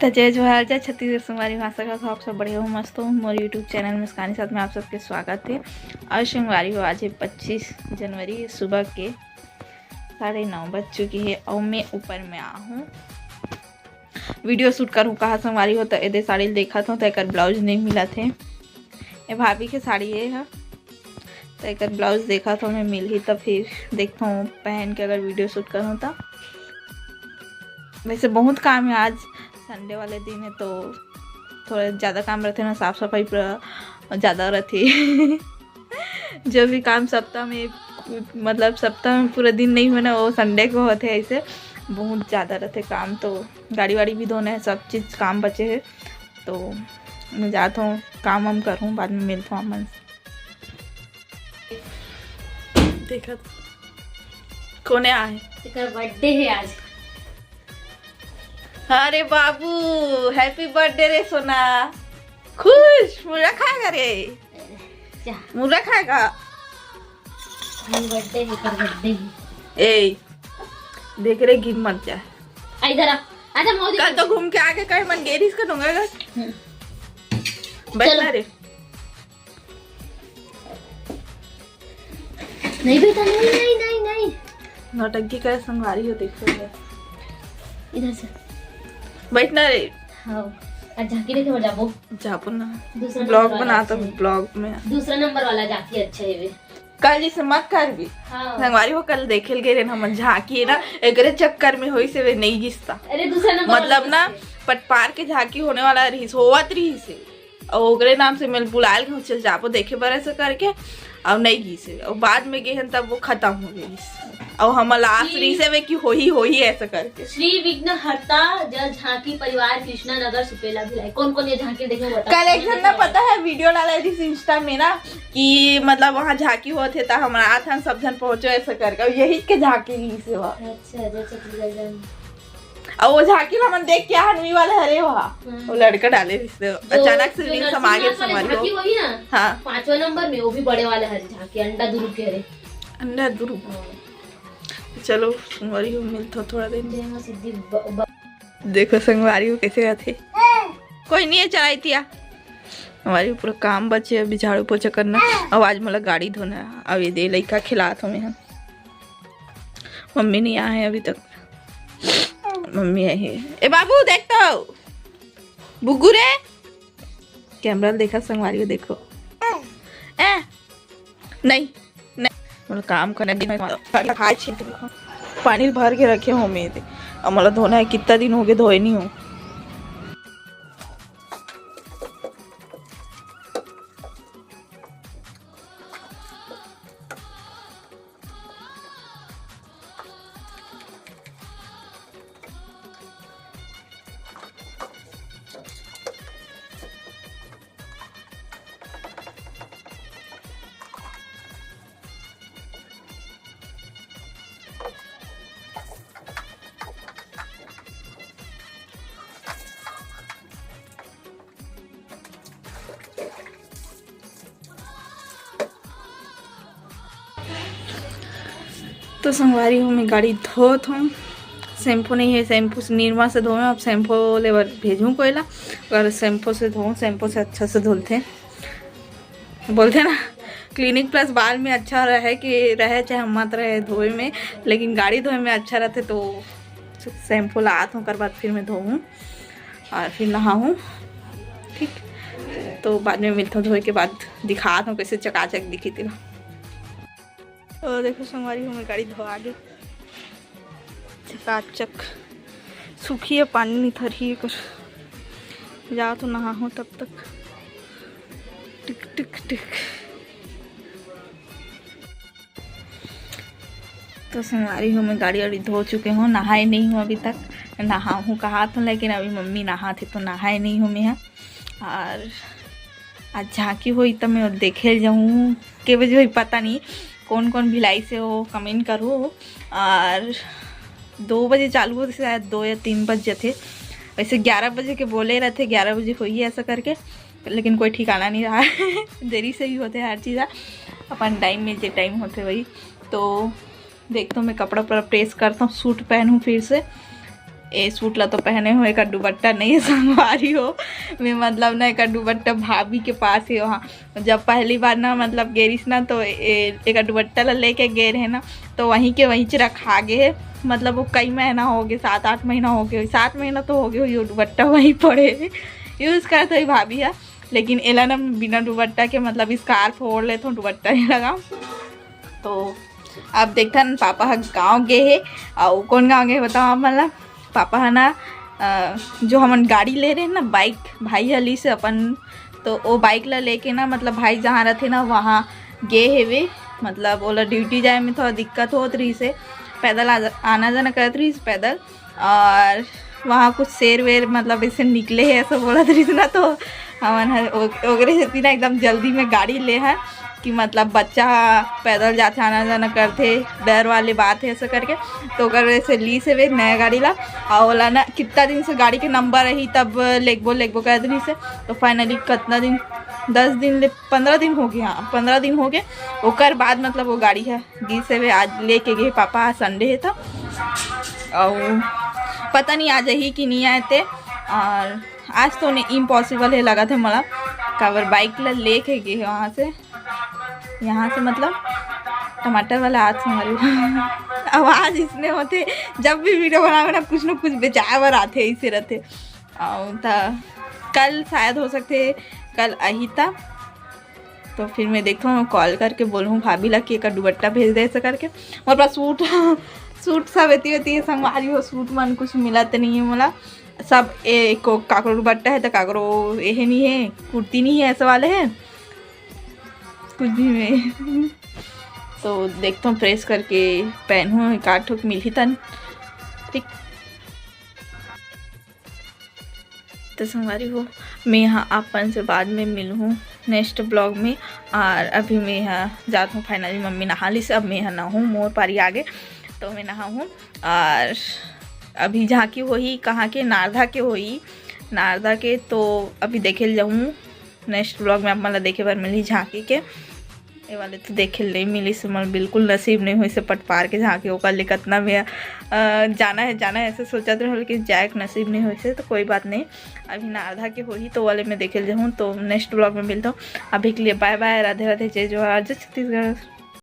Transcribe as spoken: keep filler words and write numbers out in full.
तो जय जोहार, जय छत्तीसगढ़ संगवारी हो। आशा करत हो आप सब बढ़िया हो, मस्त हो। मोर YouTube चैनल मुस्कानी साथ में आप सबके स्वागत है। और संगवारी हो, आज है पच्चीस जनवरी, सुबह के साढ़े नौ बज चुकी है और मैं ऊपर में आ हूँ, वीडियो शूट करूँ कहा संगवारी हो। तो एदे साड़ी देखत हो तो एकर ब्लाउज नहीं मिलत है, ये भाभी के साड़ी ये है। तो एकर ब्लाउज देखत हो मैं मिलही तो फिर देखत हूँ पहन के अगर वीडियो शूट करूँ तो। वैसे बहुत काम है, आज संडे वाले दिन है तो थोड़ा ज़्यादा काम रहते ना, साफ सफाई पूरा ज़्यादा रहती। जो भी काम सप्ताह में, मतलब सप्ताह में पूरा दिन नहीं होना, वो संडे को होते हैं। ऐसे बहुत ज़्यादा रहते काम, तो गाड़ी वाड़ी भी धोना है, सब चीज़ काम बचे है। तो मैं जात हूँ, काम वाम करूँ, बाद में मिलता हूँ आप मन से। देखत कोने आए? तेकर बर्थडे है आज। अरे बाबू, हैप्पी बर्थडे रे सोना। खुश, मुर्गा खाएगा रे? जा। मुर्गा खाएगा? आज बर्थडे है, तेकर बर्थडे है। ए, देख रे, गिर मत जाए। आ, इधर आ। आजा, मोदी कल तो घूम के आके कहे मन गेरिस का डोंगरगढ़। हम्म। बैठना चलो। रे। नहीं बेटा, नहीं, नहीं, नहीं, नहीं। नौटंकी करे संगवारी हो, देखो इधर। इधर से। बैठना रे। हाँ, आज झांकी देखे बर जाबो। जाबो ना। दूसरा ब्लॉग नंबर वाला बना तो अच्छा है। ब्लॉग में। दूसरा नंबर वाला झांकी अच्छा है वे। कल जिसे मत कर भी। हाँ। संगवारी हो, कल देखे ल गए रहे ना, हमन झांकी है ना, एकरे चक्कर में होई से वे नहीं गिसता। अरे दूसरा नंबर वाला मतलब ना, अच्छा है। पटपार के झांकी होने वाला रहीस, होवत रहीस है। अउ ओकरे नाम से मैं बुलायल कहूँ, चल जाबो देखे बर ऐसे करके, अउ नहीं गीस हे। अउ बाद में गे हन तब वो खत्म हो गईस। अउ हमर लास्ट श्री रहीस हे वे कि होही, होही ऐसे करके। श्री विघ्न हर्ता जल झांकी परिवार कृष्णा नगर सुपेला भिलाई। कौन कौन ये झांकी देखे बता। कल एक झन ना पता है वीडियो डाले रहीस इंस्टा में ना कि मतलब वहाँ झांकी होत हे त हमर आथन सब झन पहुँचो ऐसे करके, अउ यही के झांकी रहीस हे वहाँ। अच्छा, जय छत्तीसगढ़। अउ वो झांकी ला मन देख के हनवी वाले हरे वहा। हम्म। वो लड़का डाले रिश्ते। जो, अचानक से जो रील्स हम आगे नरसिंहा वाले संगवारी हो। झांकी होही ना, हाँ। पांचवा नंबर में, वो भी बड़े वाले हरे झांकी, अंडा दुरू के हरे। अंडा दुरू। हाँ। चलो, संगवारी हो, मिलत हो थोड़ा दिन। जय माँ सिद्धि ब-, ब-, देखो संगवारी हो कैसे आथे। कोई नहीं है, चलाई तिया। हमारी पूरा काम बचे अभी, झाड़ू पोछा करना। अब आज मोला गाड़ी धोना है। अब ये दे लइका खिलात हो मैं। मम्मी नहीं आए हैं अभी तक। मम्मी आई है। ए बाबू, देख तो। बुग्गू रे। कैमरा देखा संगवारी हो, देखो। ए, नहीं, नहीं। मोला काम करना दिन में खाए छे, देखो। पानी भर के रखे हो मैं दे। अब मोला धोना है, कितना दिन हो गए धोए नहीं हो। तो संगवारी हो, मैं गाड़ी धोत हूँ। शैम्पू नहीं है, शैम्पू से निरमा से धोए, अब शैम्पू ले बर भेजूँ कोयला। अगर शैम्पू से धोऊँ, शैम्पू से अच्छा से धुलथे, बोलथे ना, क्लिनिक प्लस बाल में अच्छा रहे कि रहे चाहे मत रहे धोए में, लेकिन गाड़ी धोए में अच्छा रहथे। तो शैम्पू लात हूँ, ओकर बाद फिर मैं धोऊँ और फिर नहाऊँ। ठीक, तो बाद में मिलत हूँ, धोए के बाद दिखात हूँ कैसे चकाचक दिखी तेला। तो देखो संगवारी हो, मैं गाड़ी धोआ गे, चकाचक सुखी है, पानी निथरही कर। जाओ तो नहाओ तब तक। टिक टिक टिक। तो संगवारी हो, मैं गाड़ी वाड़ी धो चुके हूँ, नहाए नहीं हूँ अभी तक। नहाऊँ कहा था, लेकिन अभी मम्मी नहाथे तो नहाए नहीं हूँ मैं। और आज झांकी होई त मैं देखे जाऊँ के बजे होई, पता नहीं। कौन कौन भिलाई से हो, कमेंट करो। और दो बजे चालू होथे, शायद दो या तीन बज जाथे। वैसे ग्यारह बजे के बोले रहथे, ग्यारह बजे होई ऐसा करके, लेकिन कोई ठिकाना नहीं रहा है। देरी से ही होथे हर चीज़, अपन टाइम में जे टाइम होथे वही। तो देखता हूँ, मैं कपड़ा उपड़ा प्रेस करता हूँ, सूट पहनूँ फिर से। ए सूट ला तो पहने हो, एक दुपट्टा नहीं है संगवारी हो। मैं मतलब ना एक दुपट्टा भाभी के पास है वहाँ, जब पहली बार ना मतलब गे रहिस ना तो ए, एक दुपट्टा ला लेके गे रहे ना, तो वहीं के वहीं च रखा गे है। मतलब वो कई महीना हो गए, सात आठ महीना हो गए, सात महीना तो हो गए, वो दुपट्टा वहीं पड़े है, यूज़ करते ही भाभी है। लेकिन एला ना बिना दुपट्टा के मतलब स्कार्फ ओढ़ लेथों, दुपट्टा नहीं लगा। तो अब देखथन पापा ह गाँव गे हे, अउ कौन गाँव गे हे बताओ आप मन ला। पापा ह ना अ, जो हमन गाड़ी ले रहे ना, बाइक भाई ह लीस अपन, तो वो बाइक ला लेके ना मतलब भाई जहाँ रहते ना वहाँ गे हेवे। मतलब ओला ड्यूटी जाए में थोड़ा दिक्कत होत रहिस हे, पैदल आ, आना जाना करत रहिस पैदल, और वहाँ कुछ शेर वेर मतलब ऐसे निकले हे ऐसा बोलत रहिस ना, तो हमन ह ओ-, ओकरे सेती ना एकदम जल्दी में गाड़ी ले हन कि मतलब बच्चा पैदल जाथे आना जाना करथे, डर वाली बात है ऐसा करके। तो ओकर वजह से लीस हेवे नया गाड़ी ला। और ओला ना कितना दिन से गाड़ी के नंबर रही तब लेगबो लेगबो करत रहिस हे। तो फाइनली कितना दिन, दस दिन ले पंद्रह दिन हो गए, हाँ पंद्रह दिन हो गए। ओकर बाद मतलब वो गाड़ी है गिस हेवे, आज लेके गए पापा, आज संडे है तो। और पता नहीं आ जाही कि नहीं आए ते। और आज तो नहीं, इम्पॉसिबल है लगत हे मोला, काबर बाइक ला लेके गए हे वहाँ से, यहाँ से मतलब टमाटर वाला हाथ से मारू। आवाज़ इसने होते, जब भी वीडियो बनावे ना कुछ ना कुछ बेचाए बर आथे, ऐसे रहते। और त कल शायद हो सकते कल आही त, तो फिर मैं देखता हूँ, कॉल करके बोलूँ भाभी ला कि एक दुपट्टा भेज दे ऐसा करके। मोर पास सूट सूट सब एती वेती है संगवारी हो, सूट मन कुछ मिलत नहीं है मोला। सब ए, को काकरो दुपट्टा है तो काकरो एहे नहीं है, कुर्ती नहीं है, ऐसे वाले है कुछ भी में। तो देखता हूँ प्रेस करके पहनूँ, एक आध ठोक मिलही तन। ठीक। तो संगवारी हो, मैं यहाँ आप मन से बाद में मिलहूँ नेक्स्ट ब्लॉग में। और अभी मैं यहाँ जात हूँ, फाइनली मम्मी नहा लीस, अब मैं यहाँ नहाहूँ, मोर पारी आगे तो मैं नहाहूँ। और अभी झांकी होही कहाँ के, नारदा के होही, नारदा के, तो अभी देखे ल जाहूँ नेक्स्ट ब्लॉग में, आप मन ला देखे बर मिलही झांकी के। ये वाले तो देखे ल नहीं मिलिस, मोर बिल्कुल नसीब नहीं होइस हे पटपार के झांकी, ओकर ले कतना में अ, जाना है जाना है ऐसे सोचत रहे, लेकिन जाए के नसीब नहीं होइस हे, तो कोई बात नहीं। अभी नारदा के होही तो वाले में देखे ल जाहूँ, तो नेक्स्ट ब्लॉग में मिलता हूँ। अभी के लिए बाय बाय, राधे राधे, जय जोहार, जय छत्तीसगढ़।